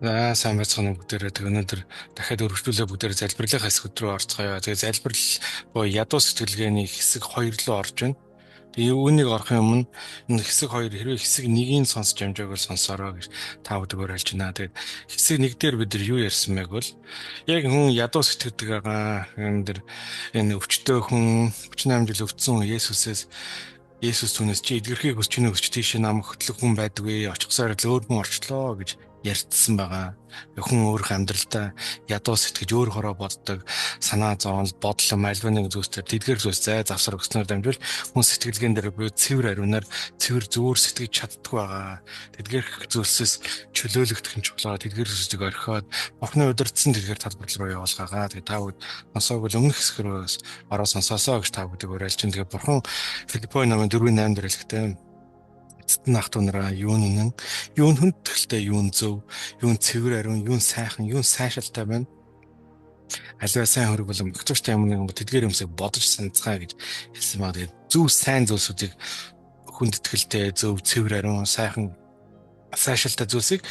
За, сайн байцгаана уу бүгдээрээ. Тэг өнөөдөр дахиад өргөжлүүлээ бүгдээрээ залбирлын хэсэг рүү орцгоё. Тэгээ залбирал буюу ядуу сэтгэлгээний хэсэг 2 руу орж байна. Тэгээ үүнийг орохын өмнө энэ хэсэг 2 хэрвээ хэсэг 1-ийг сонсож амжаагүй бол сонсороо гэж та бүдэг уриалж байна. Тэгээд хэсэг 1 дээр бид нар юу ярьсан байг бол яг хүн ядуу сэтгэдэг байгаа. Энэ дэр энэ өвчтөе хүн 38 жил өвдсөн хүн Есүсээс, Есүс түүнээс чи эдгэрхийг хүсч гинэ өсч тийшээ нам хөтлөх хүн байдгүй, очихсоор л өөр хүн орчлоо гэж ярьдсан байгаа. Хүн өөрөх амьдралдаа ядуу сэтгэж өөр хороо боддог, санаа зовнил, бодол, альва нэг зүйлсээр тэдгэр зүйлс зай завсар өгснөөр дамжуул хүн сэтгэлгээн дээр буюу цэвэр ариунаар цэвэр зөөр сэтгэж чаддгүй байгаа. Тэдгэрх зүйлсээс чөлөөлөгдөх нь чухал. Тэдгэр зүйлсийг орхиод Бурхны удирдсан тэдгэр талбар руу явуулгаагаа. Тэгээ та бүд сонсоог бол өмнөх хэсэг рүү ороо сонсоосоо гэж та бүдийг уриалж чинь. Тэгээ Бурхан Филиппой номын 4:8 дээр хэлэхдээ эцэст нь ах дүү нараа, юу нь үнэн, юу нь хүндэтгэлтэй, юу нь зөв, юу нь цэвэр ариун, юу нь сайхан, юу нь сайшилтай байна. Аливаа сайн хөрөг болон магтууштай юм нэг тэдгээр юмсыг бодож санацгаа гэж хэлсэн баг. Тэгээд зөв сайн зүйлсүүдийг, хүндэтгэлтэй, зөв, цэвэр ариун, сайхан, сайшилтай зүйлсийг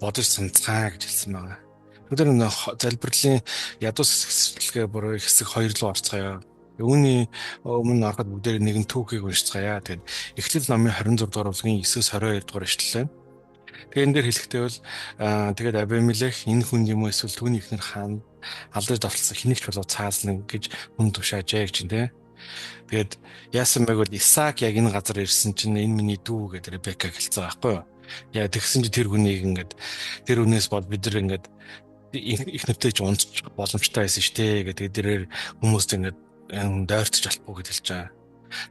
бодож санацгаа гэж хэлсэн байгаа. Өнөөдөр залбирлын ядуу сэтгэлгээ буруй хэсэг 2 руу орцгоё. Үүний өмнө ороход бүгдээр нэгэн түүхийг уншицгаая. Тэгээд Эхлэл номын 26 дугаар бүлгийн 9-22 дугаар ишлэл байна. Тэгээд энэ дээр хэлэхдээ бол тэгээд Абимелех энэ хүн юм уу эсвэл түүний эхнэр хаан алдаж давталсан хэнийгч болов цаазлан гэж хүн тушаажээ гэж тийм. Тэгээд яасан байг бол Исаак яг энэ газар ирсэн чинь энэ миний дүү гэдэг Ребека хэлсэн байхгүй юу? Яа тэгсэн чинь тэр хүнийг ингээд тэр хүнээс бол бид нар ингээд их нэртэй ч унцчих боломжтой байсан шүү дээ гэдэг тэрээр хүмүүст ингээд дойртож болохгүй гэж хэлж байгаа.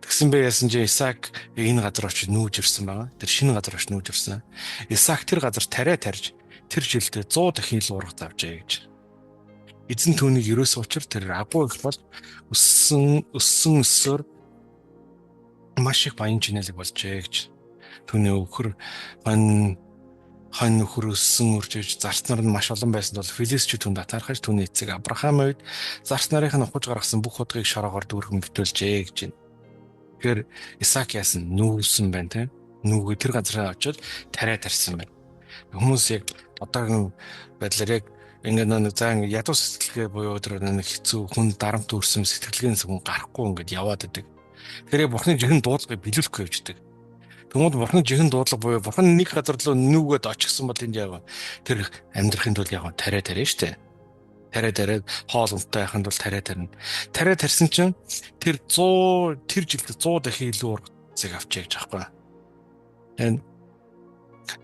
Тэгсэн бэ яасан чи Исаак энэ газар очиж нүүж ирсэн байгаа. Тэр шинэ газар очиж нүүж ирсэн. Исаак тэр газар тариа тарьж тэр жилдээ 100 дахин ил урга завжээ гэж. Эзэн түүнийг ерөөсөн учир тэр агуу их бол өссөн өссөн өссөөр маш их баян чинэлэг болжээ гэж. Түүний өвхөр мань хонь нөхөр өссөн үржиж зарц нар нь маш олон байсан бол филистичүүд түнд атаархаж түүний эцэг Авраам үед зарц нарын нь ухаж гаргасан бүх худгийг шороогоор дүүргэн битүүлжээ гэж байна. Тэгэхээр Исаак яасан нүүсэн байна тийм. Нүгэ тэр газараа очиод тариа тарьсан байна. Хүмүүс яг одоогийн байдлаар яг ингээд нэг за ингээд ядуу сэтгэлгээ буюу тэр нэг хэцүү хүн дарамт үүрсэн сэтгэлгээнээс хүн гарахгүй ингээд яваад байдаг. Тэгэхээр Бурхны жихэн дуудлагыг биелүүлэхгүй явждаг. Тэгмүүд Бурхны жихэн дуудлага буюу Бурхан нэг газар руу нүгээд очихсан бол энд яав. Тэр амьдрахын тулд яг тариа тариа штэ. Тариа тариад хоол унттай байхын тулд тариа тарина. Тариа тарьсан чинь тэр 100 тэр жилд 100 дахин илүү ургацыг авчээ гэж аахгүй. Энэ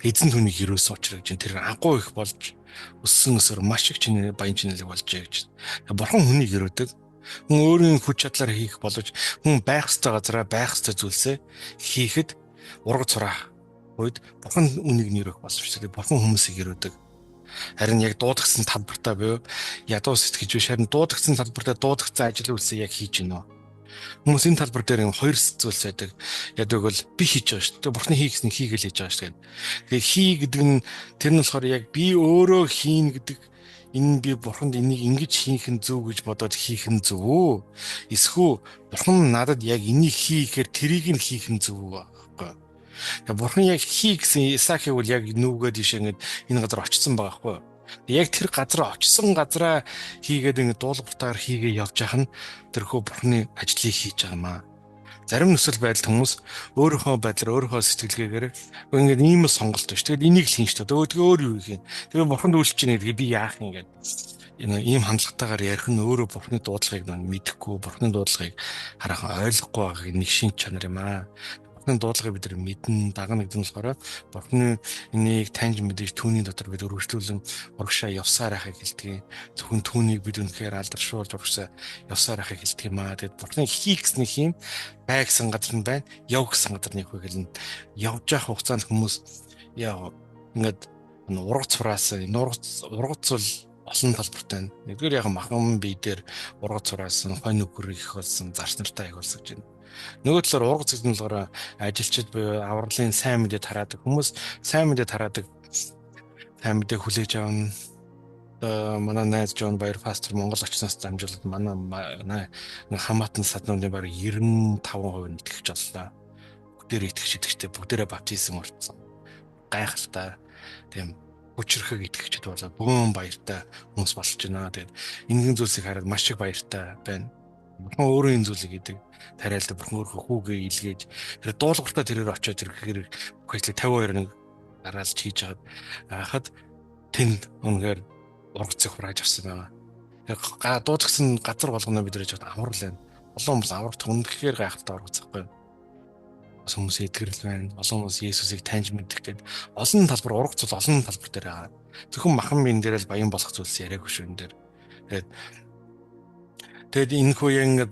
эзэн түүнийг ерөөсөн учраа гэж тэр агуу их болж өссөн өсөр маш их чинээ баян чинэлэг болжээ гэж. Бурхан хүнийг ерөөдөг. Хүн өөрийн хүч чадлаар хийх боловч хүн байх ёстой газараа байх ёстой зүйлсээ хийхэд ургац сураах үед Бурхан үнийг нэрөх боломжтой. Бурхан хүмүүсийг өрөөдөг. Харин яг дуудагдсан талбартаа буюу ядуу сэтгэж биш, харин дуудагдсан талбартаа дуудагдсан ажил үйлсээ яг хийж гинөө. Хүмүүс энэ талбар дээр юм хоёр зүйлс байдаг. Яадаг бол би хийж байгаа шүү дээ. Бурхны хий гэснийг хийгээл хийж байгаа шүү дээ. Тэгээ хий гэдэг нь тэр нь болохоор яг би өөрөө хийн гэдэг энэ би бурханд энийг ингэж хийх нь зөв гэж бодоод хийх нь зөв үү? Эсвэл бурхан надад яг энийг хий гэхээр тэрийг нь хийх нь зөв үү? Тэгээ бурхан яг хий гэсэн Исаакийг бол яг нүгэд ийшээ ингэж энэ газар очсон байгаа байхгүй юу? Яг тэр газар очсон газараа хийгээд ингэ дуулууртаар хийгээ явж яхах нь тэрхүү бурханы ажлыг хийж байгаа юм аа. Зарим нөхцөл байдалд хүмүүс өөрийнхөө байдлаар өөрийнхөө сэтгэлгээгээр ингээд ийм л сонголт биш. Тэгээд энийг л хийн шүү дээ. Тэгээ өөр юу хийх юм. Тэгээ бурханд үйлчилж байна гэдгийг би яах юм гээд энэ ийм хандлагатайгаар ярих нь өөрөө бурхны дуудлагыг мэдэхгүй, бурхны дуудлагыг хараахан ойлгохгүй байгааг нэг шин чанар юм аа. Бурхны дуудлагыг бид нар мэднэ, дагна гэдэг нь болохоор Бурхны энийг таньж мэдэж түүний дотор бид өргөжлүүлэн урагшаа явсаар байхыг хэлдэг. Зөвхөн түүнийг бид үнэхээр алдаршуулж урагшаа явсаар байхыг хэлдэг юм аа. Тэгэд Бурхны хий гэсний хийм, бай гэсэн газар нь байна, яв гэсэн газар нь явах хэлнэ. Явж явах хугацаанд хүмүүс яа ингээд ургац хураас ургац бол олон талбартай байна. Нэгдүгээр яг махан бие дээр ургац хураасан, хонь нүгэр их болсон, зарц нартай их болсон гэж байна. Нөгөө талаар ургац гэдэг нь болохоор ажилчид буюу авралын сайн мэдээ тараадаг хүмүүс, сайн мэдээ тараадаг, сайн мэдээ хүлээж авна. Одоо манай найз Джон Баяр пастор Монгол очсноос дамжуулаад манай хамаатан саднуудын бараг 95% нь итгэгч боллоо. Бүгдээрээ итгэгч итгэжтэй, бүгдээрээ баптизм орцсон. Гайхалтай. Тийм. Хүчрхэг итгэгчд болоод бөөн баяртай хүмүүс болж байна. Тэгээд энэхэн зүйлсийг хараад маш их баяртай байна. Бурхан өөрөө энэ зүйлийг хийдэг. Тариалдаг бурхан өөрөө хүүгээ илгээж тэр дуулууртаа тэрээр очиод ирэхээр бүх ажлыг 52 нэг дараалж хийж хагаад хахад тэнд үнэхээр ургацыг хурааж авсан байгаа. Тэр дуудагсан газар болгоно бид нэр жоод аврал байна. Олон хүмүүс аврагт үнэхээр гайхалтай ургац байхгүй. Бас хүмүүс эдгэрэл байна. Олон хүмүүс Есүсийг таньж мэдэх гээд олон талбар ургац бол олон талбар дээр байгаа. Зөвхөн махан биен дээр л баян болох зүйлс яриаггүй шүү энэ дээр. Тэгээд энэ хүү яг ингээд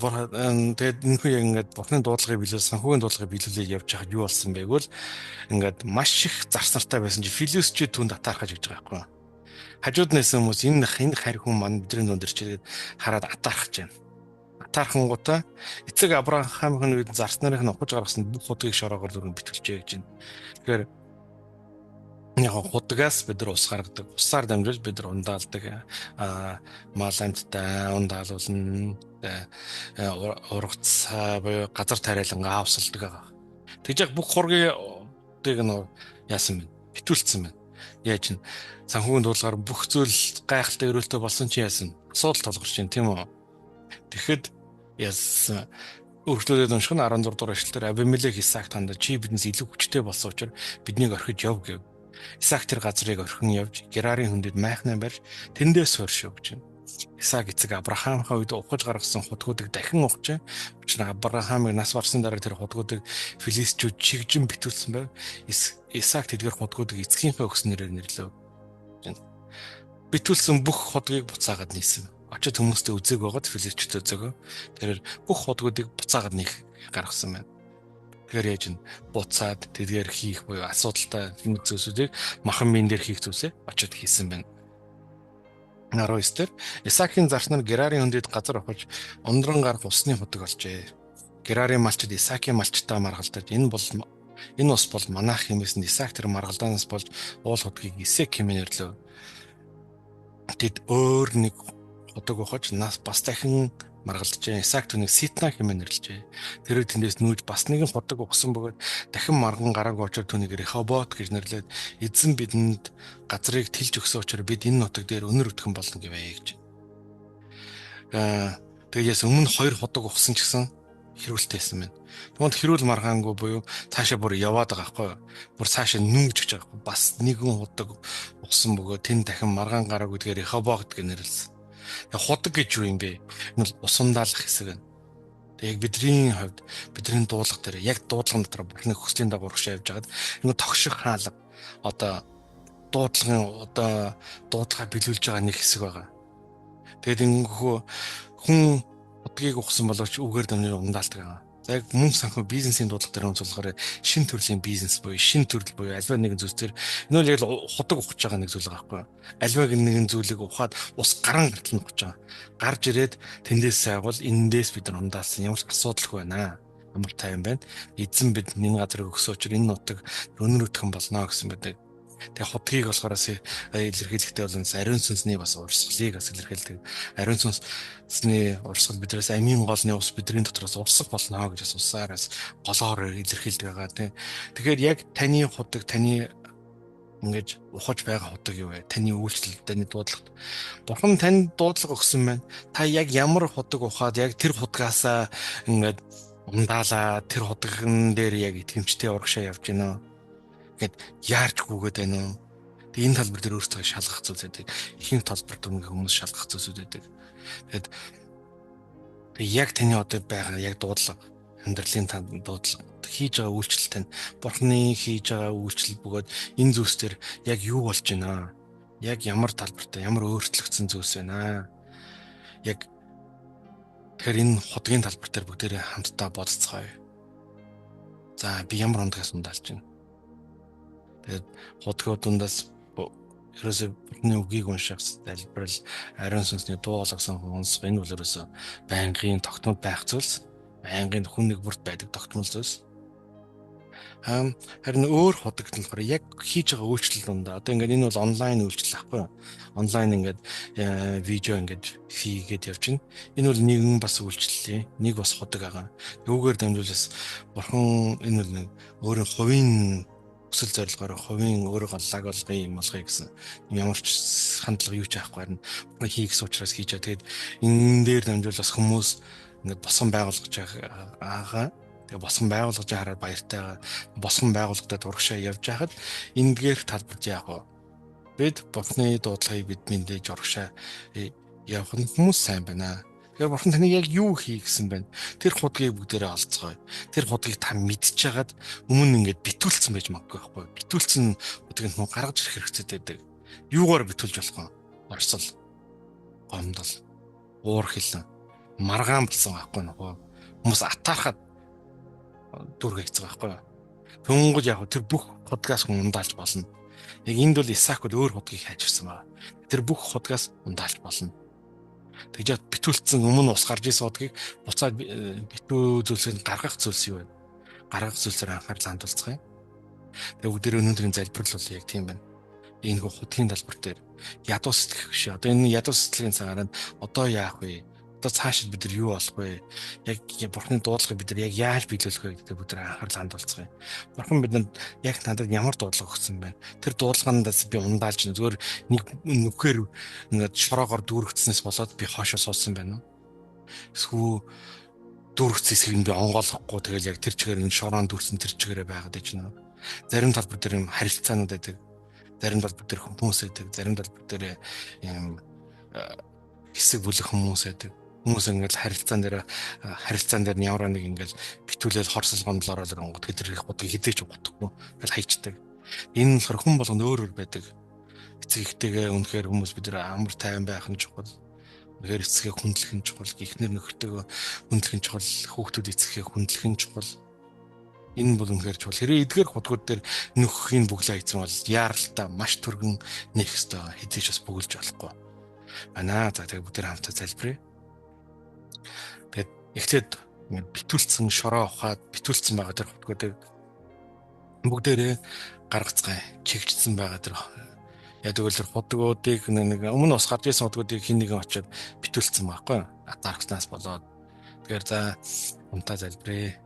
тэгээд энэ хүү яг ингээд бурхны дуудлагыг биелүүл санхүүгийн дуудлагыг биелүүлээд явж байхад юу болсон бэ гэвэл ингээд маш их зарс нартай байсан чи филистчүүд түнд атаархаж гэж байгаа байхгүй. Хажууд нэсэн хүмүүс энэ харь хүн маань бидний дунд ирчээд хараад атаархаж байна. Атаархангуудаа эцэг Авраамийн үед зарс нарын нь ухаж гаргасан бүх худгийг шороогоор дөрөн битгэлжээ гэж байна. Тэгэхээр яг худгаас бид нар ус гаргадаг. Усаар дамжуулж бид нар ундаалдаг. Мал амьттай ундаалуулна. Ургац буюу газар тариалангаа авсалдаг байгаа. Тэгж яг бүх хургийг нь яасан бэ? Битүүлсэн байна. Яаж н санхүүгийн дуудлагаар бүх зүйл гайхалтай өрөөлтөй болсон чи яасан? Асуудал тулгарч байна, тийм үү? Тэгэхэд яасан өргөжлүүлээд унших нь 16 дугаар эшлэлээр Абимелек Исаак танд чи биднээс илүү хүчтэй болсон учраас биднийг орхиж яв гэв. Исаак тэр газрыг орхин явж Герарын хөндөд майхнаа барьж тэндээс сууршив гэж байна. Исаак эцэг Авраамхаа үед ухаж гаргасан худгуудыг дахин ухжээ. Учир нь Авраамыг нас барсан дараа тэр худгуудыг филистичүүд чигжин битүүлсэн байв. Исаак тэдгээр худгуудыг эцгийнхээ өгсөн нэрээр нэрлэв. Битүүлсэн бүх худгийг буцаагаад нийсэн. Очид хүмүүстэй үзег байгаад филистичүүд үзээгөө. Тэр бүх худгуудыг буцаагаад нэх гаргасан байна. Тэгэхээр яаж н буцаад тэдгээр хийх буюу асуудалтай нэг зүйлсүүдийг махан биен дээр хийх зүйлсээ очиод хийсэн байна. 19 дээр Исаакийн зарснаар Герарын хөндөд газар ухаж ундран гарах усны худаг олжээ. Герарын малчид Исаакийн малчтай маргалдаж энэ ус бол манах хэмээсэн Исаак тэр маргалдаанаас болж уул худгийг Исек хэмээн нэрлэв. Тэд өөр нэг худаг ухаж нас бас дахин маргалджээ. Исаак түүнийг Ситна хэмээн нэрлэжээ. Тэрээр тэндээс нүүж бас нэгэн худаг ухсан бөгөөд дахин марган гараагүй очоор түүнийг Рехобот гэж нэрлээд эзэн бидэнд газрыг тэлж өгсөн учраас бид энэ нутаг дээр өнөр өтгөн болно гэвэ гэж. Тэгээс өмнө хоёр худаг ухсан ч гэсэн хэрүүлтэй байсан байна. Тэгмэд хэрүүл маргаангүй буюу цаашаа бүр яваад байгаа байхгүй юу? Бүр цаашаа нүүж гэж байгаа байхгүй. Бас нэгэн худаг ухсан бөгөөд тэн дахин маргаан гараагүй гэдгээр Рехобот гэж нэрлсэн. Худаг гэж юу юм бэ? Энэ бол усандаалах хэсэг байна. Тэг яг бидний хувьд бидний дуудлага дээр яг дуудлагын дотор бурхны хүслийн дагуу урагшаа явж байгаад энэ тогших хаалга одоо дуудлагын одоо дуудлага биелүүлж байгаа нэг хэсэг байгаа. Тэгээд ингэхүү хүн худгийг ухсан боловч үгээр дамжин ундаалдаг байгаа. За яг мөнгө санхүү бизнесийн дуудлага дээр онцлохоор шин төрлийн бизнес буюу шин төрөл буюу альва нэгэн зүйлс төр энэ бол яг л худаг ухаж байгаа нэг зүйл байгаа байхгүй юу? Альва нэгэн зүйлийг ухаад ус гарan гартал нь ухаж байгаа. Гарч ирээд тэндээс сайгуул эндээс бид нар ундаалсан ямар ч асуудалгүй байна. Ямар тайван байна. Эзэн бид энэ газрыг өгсөн учраас энэ нутаг өнөр өтгөн болно гэсэн байдаг. Тэгээ худгийг болохоор илэрхийлэхдээ бол ариун сүнсний бас урсгалыг бас илэрхийлдэг. Ариун сүнсний урсгал биднээс амийн голны ус бидний дотроос урсгах болно гэж бас усаараас голоор илэрхийлдэг байгаа тийм. Тэгэхээр яг таны худаг, таны ингэж ухаж байгаа худаг юу вэ? Таны үйлчлэл, таны дуудлага. Бурхан танд дуудлага өгсөн байна. Та яг ямар худаг ухаад яг тэр худгаасаа ингээд ундаалаа тэр худагн дээр яг итгэмжтэй урагшаа явж гинэ гэд яарч гүгээд байна уу? Тэгээ энэ талбар дээр өөрсдөө шалгах зүйлс байдаг. Ихэнх талбар дээр хүмүүс шалгах зүйлсүүд байдаг. Тэгээд яг таны одоо байгаа яг дуудлага, амьдралын дуудлага, хийж байгаа үйлчлэл тань, бурхны хийж байгаа үйлчлэл бөгөөд энэ зүйлс төр яг юу болж байна? Яг ямар талбартай, ямар өөрчлөгдсөн зүйлс байна? Яг тэгэхээр энэ худгийн талбар дээр бүгдээрээ хамтдаа бодцгоё. За би ямар хундагаас ундаалж байна? Тэгээд худгууд дундаас ерөөсөө бурхны үгийг унших залбирал, ариун сүнсний дуу хоолойг сонсох энэ бол ерөөсөө байнгын тогтмол байх зүйлс. Байнгын хүн нэг бүрт байдаг тогтмол зүйлс. Харин өөр худаг нь болохоор яг хийж байгаа үйлчлэл дундаа одоо ингээд энэ бол онлайн үйлчлэл ахгүй юу? Онлайн ингээд видео ингээд хийгээд явж байна. Энэ бол нэгэн бас үйлчлэлийн нэг бас худаг байгаа. Үүгээр дамжуулаас бурхан энэ бол нэг өөрийн хувийн Хүсэл зорилгоор хувийн өөрийгөө лаг болгоё юм болгоё гэсэн ямар ч хандлага юу ч авахгүй, харин хий гэсэн учраас хийж байгаа. Тэгээд энэ дээр дамжуул бас хүмүүс ингээд босгон байгуулгаж байгаа. Тэгээ босгон байгуулгаж хараад баяртай босгон байгуулагдаад урагшаа явж байхад эндгээр талбарт яах вэ? Бид Бурхны дуудлагыг бид мэдээж урагшаа явах нь хүмүүс сайн байна. Тэгэхээр Бурхан таныг яг юу хий гэсэн байна? Тэр худгийг бүгдээрээ олцгоё. Тэр худгийг та мэдчихэгаад өмнө ингээд битүүлсэн байж магадгүй байхгүй. Битүүлсэн худгийг нь гаргаж ирэх хэрэгцээтэй байдаг. Юугаар битүүлж болох вэ? Орсол, гомдол, уур хилэн, маргаан болсон байхгүй нөгөө. Хүмүүс атаархад дүүргээ хийцэг байхгүй. Тэнгүүд яг тэр бүх худгаас хүн ундаалж болно. Яг энд бол Исаак бол өөр худгийг хайж ирсэн байна. Тэр бүх худгаас ундаалж болно. Тэгж битүүлсэн өмнө ус гарч исэн худгийг буцаад битүү зүйлсийг гаргах зүйлс юу вэ? Гаргах зүйлсээр анхаарал хандуулцгаая. Тэгээ бүгдээр өнөөдрийн залбирал бол яг тийм байна. Энэ худгийн талбар дээр ядуу сэтгэх биш. Одоо энэ ядуу сэтгэлийн цагаар нь одоо яах вэ? Одоо цаашид бид нар юу болох вэ? Яг Бурхны дуудлагыг бид нар яг яаж биелүүлэх вэ гэдэг бүгд анхаарал хандуулцгаая. Бурхан бидэнд яг надад ямар дуудлага өгсөн бэ? Тэр дуудлагандаас би ундаалж зүгээр нэг нүхээр ингээд шороогоор дүүргэцснээс болоод би хоошоо суусан байна уу? Эсвэл дүүргэц хэсгийг би онгойлгохгүй тэгэл яг тэр чигээр нь шороон дүүрсэн тэр чигээрээ байгаад байж байна. Зарим талбар дээр юм харилцаанууд байдаг. Зарим талбар дээр хүмүүс байдаг. Зарим талбар дээр юм хэсэг бүлэг хүмүүс байдаг. Хүмүүс ингээл харилцаан дээр нь ямар нэг ингээл битүүлэл хорсол гомдол ороод ирэнгүүт тэр худгийг хизээч угтахгүй ингээл хайчдаг. Энэ нь болохоор хүн болгонд өөр өөр байдаг. Эцэг ихтэйгээ үнэхээр хүмүүс бид нар амар тайван байх нь чухал. Үнэхээр эцгээ хүндлэх нь чухал. Эхнэр нөхөртөөгөө хүндлэх нь чухал. Хүүхдүүд эцгээ хүндлэх нь чухал. Энэ бол үнэхээр чухал. Хэрэг эдгээр худгууд дээр нөхөхийн бүглээ хийсэн бол яаралтай маш түргэн нэх ёстой. Хизээч бас бүгэлж болохгүй. Байна. За тэгээ бүгд хамтаа залбирая. Тэгээд эхлээд ингээд битүүлсэн шороо ухаад битүүлсэн байгаа тэр хутгуудыг бүгдээрээ гаргацгаая. Чигжсэн байгаа тэр яг тэгвэл тэр худгуудыг нэг өмнө ус гарч ирсэн худгуудыг хин нэгэн очиод битүүлсэн байхгүй юу? Атаархснаас болоод. Тэгэхээр за хамтаа залбирая.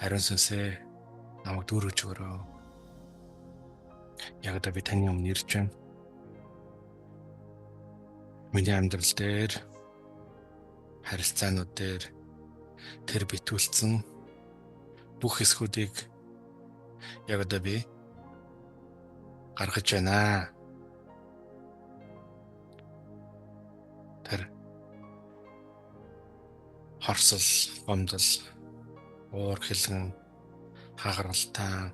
Ариун сүнсээ намайг дүүргэж өгөөрэй. Яг одоо би таны өмнө ирж байна. Миний амьдрал дээр харилцаанууд дээр тэр битүүлсэн бүх хэсгүүдийг яг одоо би гаргаж байна. Тэр хорсол, гомдол, уур хилэн, хагаралтай,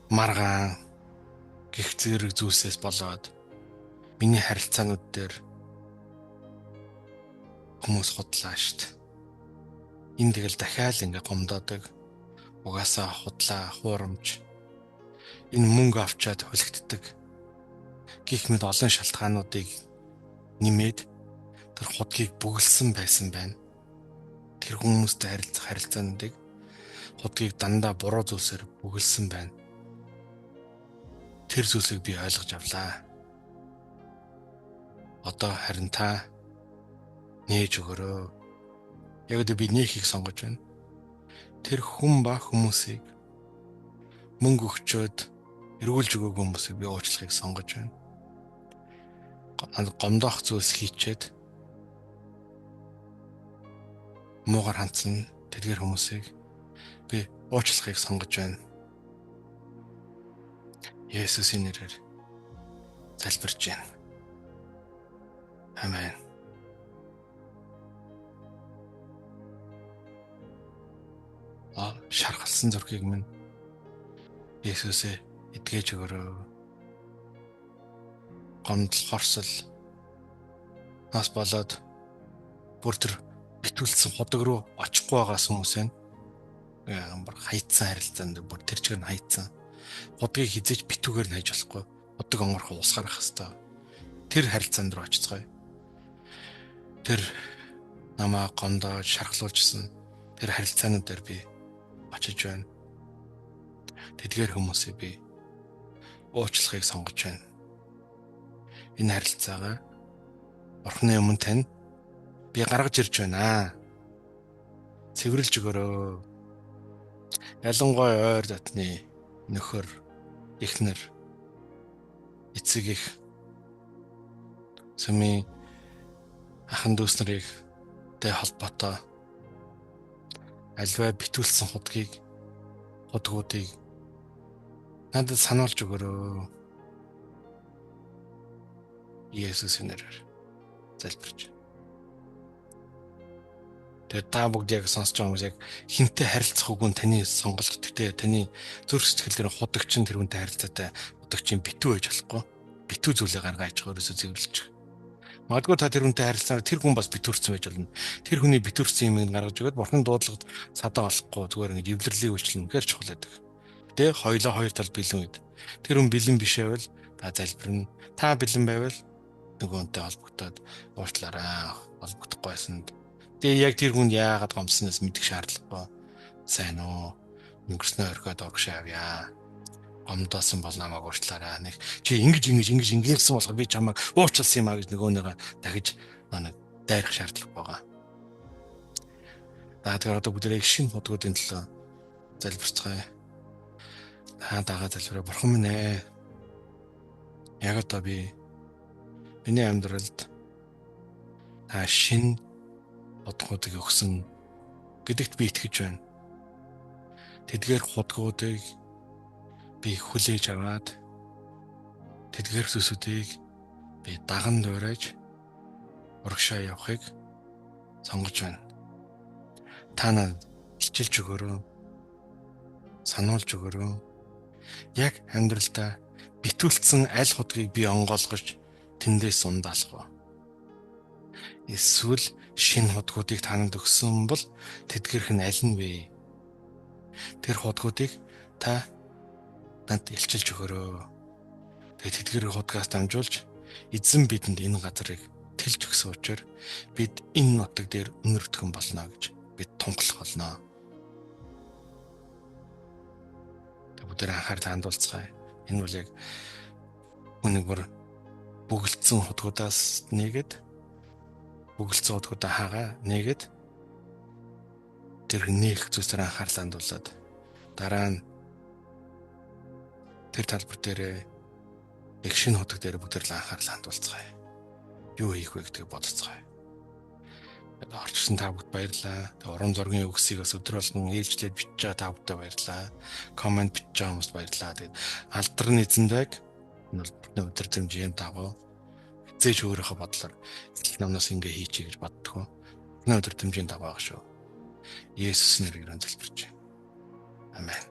маргаан гих зэрэг зүйлсээс болоод миний харилцаанууд дээр хүмүүс худлаа штт. Энэ тэгэл дахиад ингээ гомдоодог. Угаасаа худлаа, хуурамч. Энэ мөнгө авчаад хүлэгддэг. Гэх мэт олон шалтгаануудыг нэмээд тэр худгийг бүгэлсэн байсан байна. Тэр хүмүүстэй харилцах харилцаануудыг худгийг дандаа буруу зүйлсээр бүгэлсэн байна. Тэр зүйлсийг би ойлгож авлаа. Одоо харин та нээж өгөөрэй. Яг одоо би нээхийг сонгож байна. Тэр хүн ба хүмүүсийг мөнгө өгчөөд эргүүлж өгөөгүй хүмүүсийг би уучлахыг сонгож байна. Гомдоох зүйлс хийчээд муугар хандсан тэдгэр хүмүүсийг би уучлахыг сонгож байна. Есүсийн нэрээр залбирч байна. Амен. Шархалсан зүрхийг минь Есүсээ эдгэж өгөөрэй. Гомдол, хорсол нас болоод бүр тэр битүүлсэн худаг руу очихгүй байгаас хүмүүс байна. Бүр хайцсан харилцаанд бүр тэр чигээр нь хайцсан. Худгийг хизээж битүүгээр нь хайж болохгүй. Худаг онгорхоо ус гаргах хэвээр. Тэр харилцаанд руу очицгоё. Тэр намаа гомдоод шархлуулжсэн тэр харилцаанууд дээр би очиж байна. Тэдгээр хүмүүсийг би уучлахыг сонгож байна. Энэ харилцаагаа Бурхны өмнө тань би гаргаж ирж байна. Цэвэрлж өгөөрэй. Ялангуяа ойр дотны нөхөр, эхнэр, эцэг их, сүмийн ахан дүүс нарыг тэ холбоотой альваа битүүлсэн худгуудыг надад сануулж өгөөрөө. Есүсийн нэрээр залбирч. Тэгээд та бүгд яг сонсож байгаа хүмүүс яг хинтээ харилцах үгүй нь таны сонголт. Гэхдээ таны зүрх сэтгэл дээр худагчин тэр хүнтэй харилцаатай худагчин битүү байж болохгүй. Битүү зүйлээ гаргаа аж өөрөөсөө зэвэрлж. Магадгүй та тэр хүнтэй харилцаар тэр хүн бас битүүрсэн байж болно. Тэр хүний битүүрсэн юмыг гаргаж өгөөд бурхан дуудлагад садаа олохгүй зүгээр ингэж эвлэрлийн үйлчлэл үнэхээр чухал байдаг. Гэтэ хоёлоо хоёр тал бэлэн үед. Тэр хүн бэлэн биш байвал та залбирна. Та бэлэн байвал нөгөө хүнтэй холбогдоод уучлаарай. Холбогдохгүй байсанд. Тэгээ яг тэр хүн яагаад гомснаас мэдэх шаардлагагүй. Сайн уу? Өнгөрснөө орхиод урагшаа авъя. Гомдоосон бол намайг уучлаарай. Нэг чи ингэж ингэж ингэж ингэсэн болохоор би чамайг уучлсан юм а гэж нөгөөнийгөө дахиж нэг дайрах шаардлага байгаа. За тэгэхээр одоо бүгдээрээ шинэ худгуудын төлөө залбирцгаая. Та дагаа залбираа. Бурхан минь ээ. Яг одоо би миний амьдралд та шинэ худгуудыг өгсөн гэдэгт би итгэж байна. Тэдгээр худгуудыг би хүлээж аваад тэдгээр зүйлсүүдийг би даган дуурайж урагшаа явахыг сонгож байна. Та надад илчилж өгөөрэй. Сануулж өгөөрэй. Яг амьдралдаа битүүлсэн аль худгийг би онгойлгож тэндээс ундаалах вэ? Эсвэл шинэ худгуудыг танад өгсөн бол тэдгэрх нь аль нь вэ? Тэр худгуудыг та надад илчилж өгөөрэй. Тэгээд тэдгэр худгаас дамжуулж эзэн бидэнд энэ газрыг тэлж өгсөн учраас бид энэ нутаг дээр өнөртгөн болно гэж бид тунхлах болно. Тэг бүгдээр анхаарал хандуулцгаая. Энэ бол яг хүнийг бүр бөглөцсөн худгуудаас нэгэд бөглөцсөн худгуудаа хагаа нэгэд тэр нээх зүйлсээр анхаарал хандуулад дараа нь тэр талбар дээрээ яг шинэ худаг дээр бүгдээр л анхаарал хандуулцгаая. Юу хийх вэ гэдгийг бодцгаая. Орчсон та бүгд баярлалаа. Тэгээ уран зургийн үгсийг бас өдөр болгон ээлжлээд бичиж байгаа та бүгдээ баярлалаа. Коммент бичиж байгаа хүмүүст баярлалаа. Тэгээд алдарны эзэнд байг. Энэ бол бидний өдөр дагуу хизээж өөрийнхөө бодлоор эхлэл номноос ингэ хийчихье гэж боддгоо. Бидний өдөр дэмжийн дагуу байгаа шүү. Есүс нэрээр залбирч байна. Амен.